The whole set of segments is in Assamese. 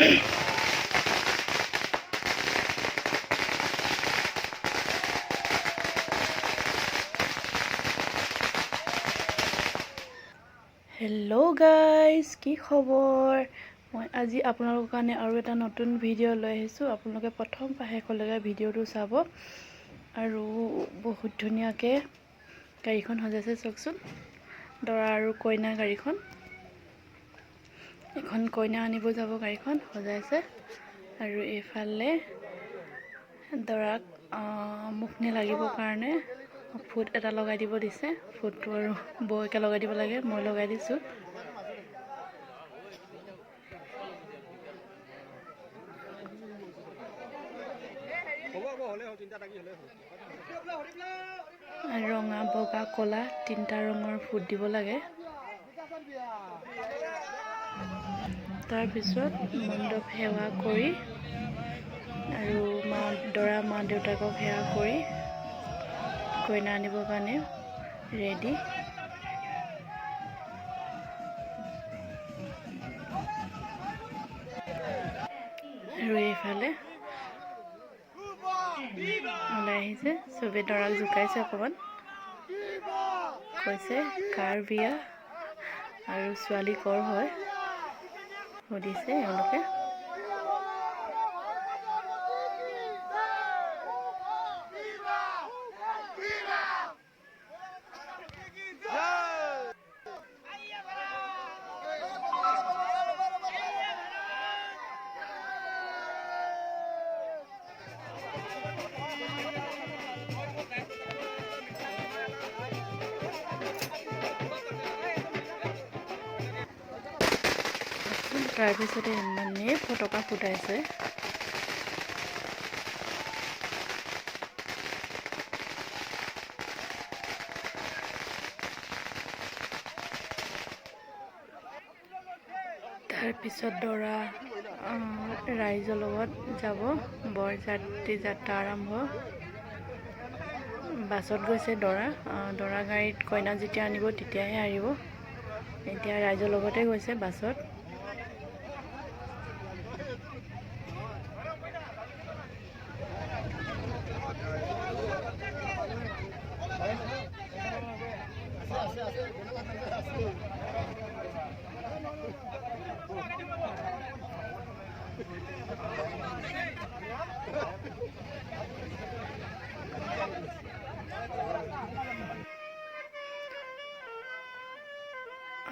হেল্ল' গাইজ, কি খবৰ? মই আজি আপোনালোকৰ কাৰণে আৰু এটা নতুন ভিডিঅ' লৈ আহিছোঁ। আপোনালোকে প্ৰথম পৰা শেষলৈকে ভিডিঅ'টো চাব। আৰু বহুত ধুনীয়াকৈ গাড়ীখন সজাইছে, চাওকচোন। দৰা আৰু কইনা গাড়ীখন, এখন কইনা আনিব যাব, গাড়ীখন সজাইছে। আৰু এইফালে দৰাক মুখ নেলাগিবৰ কাৰণে ফুট এটা লগাই দিব দিছে। ফুটটো আৰু বৌকে লগাই দিব লাগে, মই লগাই দিছোঁ। ৰঙা, বগা, ক'লা তিনিটা ৰঙৰ ফুট দিব লাগে। তাৰপিছত মণ্ডপ সেৱা কৰি আৰু মা দৰা মা দেউতাকক সেৱা কৰি কইনা আনিবৰ কাৰণে ৰেডি। আৰু এইফালে ওলাই আহিছে, চবে দৰাক জোকাইছে অকণমান, কৈছে কাৰ বিয়া আৰু ছোৱালী কৰ হয় সুধিছে এওঁলোকে। তাৰপিছতে ইমানেই ফটকা ফুটাইছে। তাৰপিছত দৰা ৰাইজৰ লগত যাব, বৰযাত্ৰী যাত্ৰা আৰম্ভ। বাছত গৈছে দৰা। দৰা গাড়ীত কইনা যেতিয়া আনিব তেতিয়াহে আহিব। এতিয়া ৰাইজৰ লগতে গৈছে বাছত।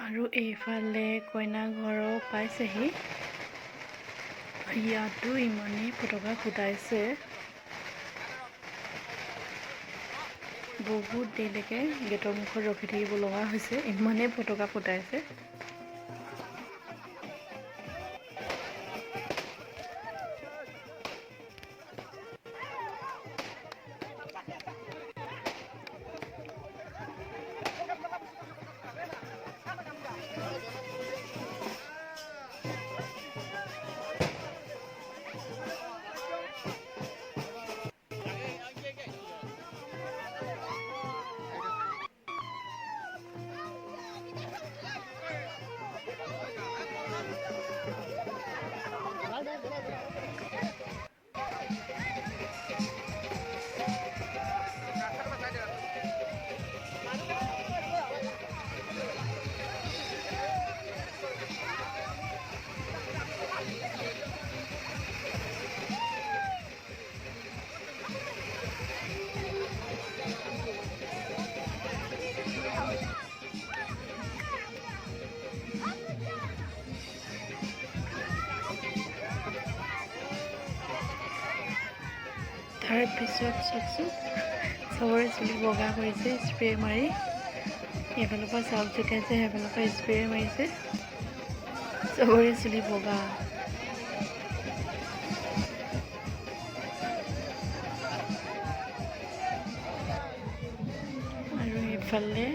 আৰু এইফালে কইনা ঘৰৰ পাইছেহি। ইয়াতো ইমানেই ফটকা ফুটাইছে, বহুত দেৰিলৈকে গেটৰ মুখত ৰখি থাকিব লগা হৈছে, ইমানেই ফটকা ফুটাইছে। তাৰপিছত চাওকচোন, চবৰে চুলি বগা কৰিছে স্প্ৰে মাৰি। এইফালৰ পৰা চাউল জোকাইছে, সেইফালৰ পৰা স্প্ৰে মাৰিছে, চবৰে চুলি বগা। আৰু এইফালে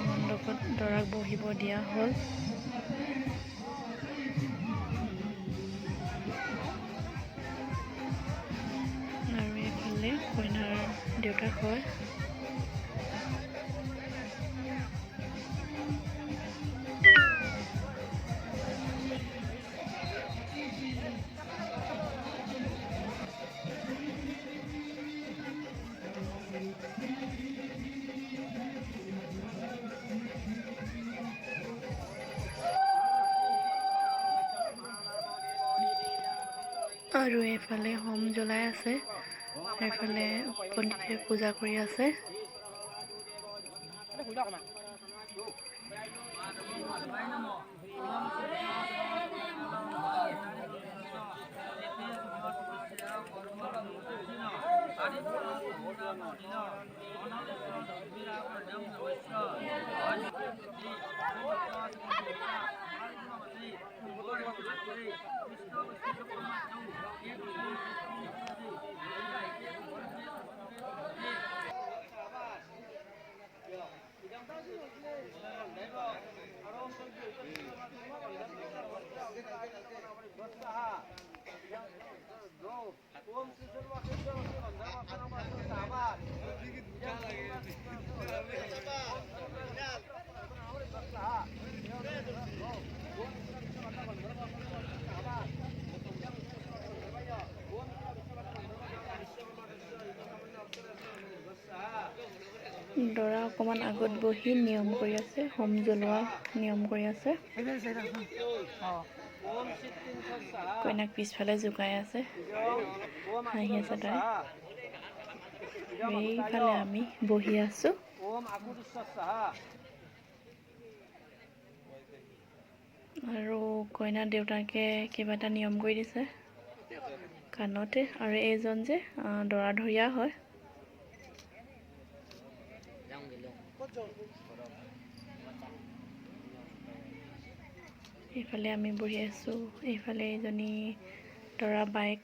মণ্ডপত দৰাক বহিব দিয়া হ'ল। আৰু এইফালে কইনাৰ দেউতাক হয়। আৰু এইফালে হোম জ্বলাই আছে, এইফালে পণ্ডিতে পূজা কৰি আছে। দৰা অকণমান আগত বহি নিয়ম কৰি আছে, হোম জ্বলোৱা নিয়ম কৰি আছে। কইনাক পিছফালে জোকাই আছে, হাঁহি আছে তাই। এইফালে আমি বহি আছো। আৰু কইনা দেউতাকে কিবা এটা নিয়ম কৰি দিছে কাণতে। আৰু এইজন যে দৰা ধৰীয়া হয়। এইফালে আমি বহি আছো, এইফালে এইজনী দৰা বাইক।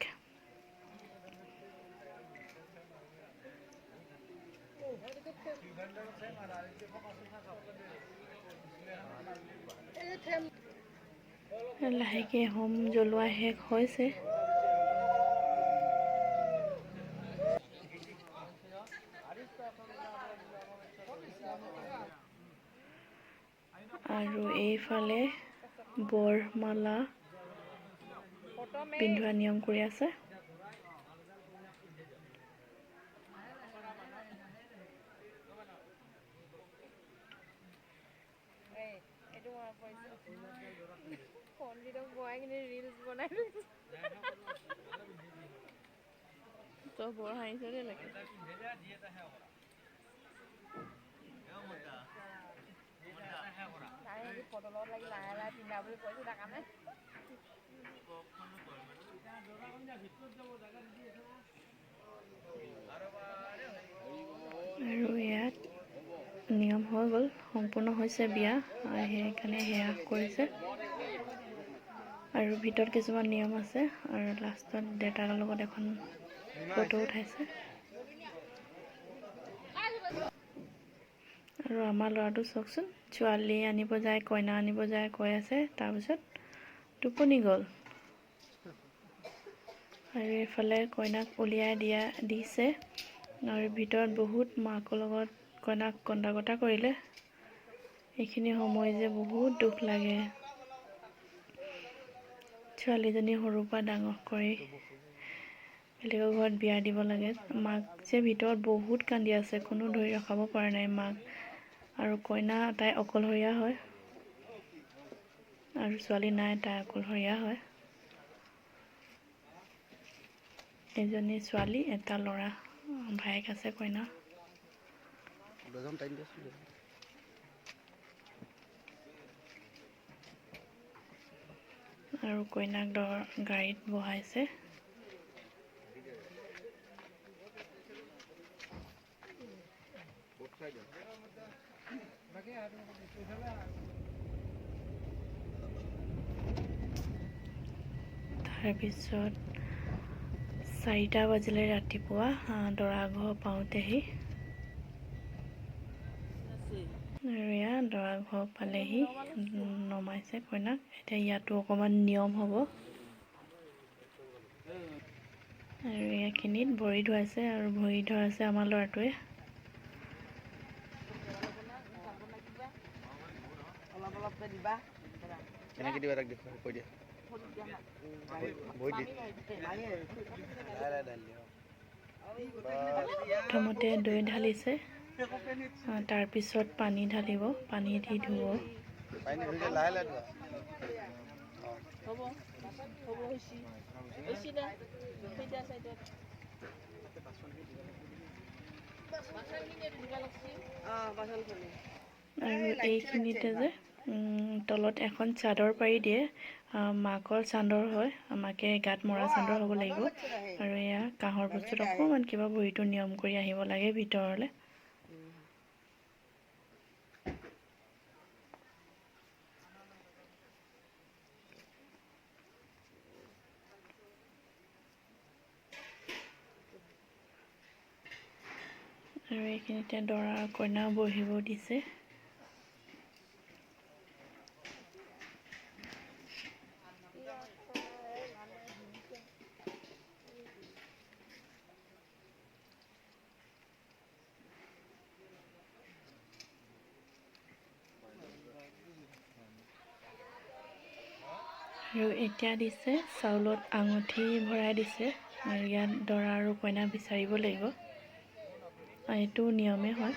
লাহেকে হোম জ্বলোৱা শেষ হৈছে। আৰু এইফালে বৰমালা পিন্ধোৱা নিয়ম কৰি আছে। বৰ হাঁহিছে দেই লাগে। আৰু ইয়াত নিয়ম হৈ গ'ল, সম্পূৰ্ণ হৈছে বিয়া, সেইকাৰণে সেয়া কৰিছে। আৰু ভিতৰত কিছুমান নিয়ম আছে। আৰু লাষ্টত দেউতাকৰ লগত এখন ফটো উঠাইছে। আৰু আমাৰ ল'ৰাটো চাওকচোন, ছোৱালী আনিব যায়, কইনা আনিব যায় কৈ আছে, তাৰপিছত টোপনি গ'ল। আৰু এইফালে কইনাক উলিয়াই দিছে। আৰু ভিতৰত বহুত মাকৰ লগত কইনাক কন্দা কটা কৰিলে। এইখিনি সময় যে বহুত দুখ লাগে। ছোৱালীজনী সৰুৰ পৰা ডাঙৰ কৰি বেলেগৰ ঘৰত বিয়া দিব লাগে। মাক যে ভিতৰত বহুত কান্দি আছে, কোনো ধৰি ৰখাব পৰা নাই মাক। আৰু কইনা তাই অকলশৰীয়া হয়, আৰু ছোৱালী নাই, তাই অকলশৰীয়া হয়। এজনী ছোৱালী, এটা ল'ৰা, ভায়েক আছে কইনা। আৰু কইনাক গাড়ীত বহাইছে। তাৰপিছত 4টা বাজিলে ৰাতিপুৱা দৰা ঘৰ পাওঁতেহি। আৰু এয়া দৰা ঘৰ পালেহি, নমাইছে কইনাক। এতিয়া ইয়াতো অকণমান নিয়ম হ'ব। আৰু এইখিনিত ভৰি ধুৱাইছে, আৰু ভৰি ধুৱাইছে আমাৰ ল'ৰাটোৱে। প্ৰথমতে দৈ ঢালিছে, তাৰপিছত পানী ঢালিব, পানী দি ধুব। আৰু এইখিনিতে যে তলত এখন চাদৰ পাৰি দিয়ে, মাকৰ চাদৰ হয়, মাকে গাত মৰা চাদৰ হ'ব লাগিব। আৰু এয়া কাঁহৰ বস্তুত অকণমান কিবা ভৰিটো নিয়ম কৰি আহিব লাগে ভিতৰলৈ। আৰু এইখিনিতে দৰা কইনা বহিব দিছে। আৰু এতিয়া দিছে চাউলত আঙুঠি ভৰাই দিছে। আৰু ইয়াত দৰা আৰু কইনা বিচাৰিব লাগিব, এইটো নিয়মেই হয়।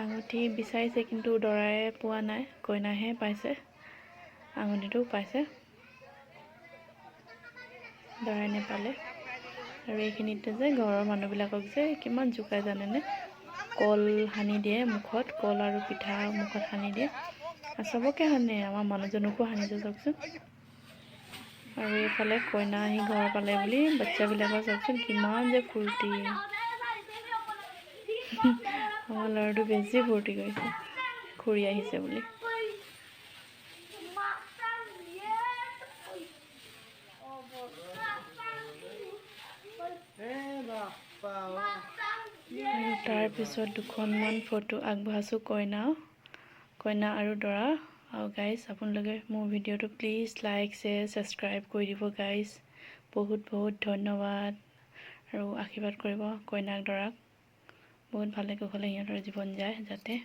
আঙুঠি বিচাৰিছে কিন্তু দৰাই পোৱা নাই, কইনাহে পাইছে, আঙুঠিটো পাইছে, দৰাই নেপালে। আৰু এইখিনিতে যে ঘৰৰ মানুহবিলাকক যে কিমান জোকাই জানেনে, কল সানি দিয়ে মুখত, কল আৰু পিঠা মুখত সানি দিয়ে, চবকে সানে, আমাৰ মানুহজনকো সানিছে চাওকচোন। আৰু এইফালে কইনা আহি ঘৰ পালে বুলি বাচ্ছাবিলাকৰ চাওকচোন কিমান যে ফূৰ্তি। আমাৰ ল'ৰাটো বেছি ফূৰ্তি কৰিছে খুৰী আহিছে বুলি। আৰু তাৰপিছত দুখনমান ফটো আগবঢ়াইছোঁ কইনা আৰু দৰা। আৰু গাইজ আপোনালোকে মোৰ ভিডিঅ'টো প্লিজ লাইক শ্বেয়াৰ ছাবস্ক্ৰাইব কৰি দিব গাইজ। বহুত বহুত ধন্যবাদ আৰু আশীৰ্বাদ কৰিব কইনাক দৰাক, বহুত ভালে কুশলে সিহঁতৰ জীৱন যায় যাতে।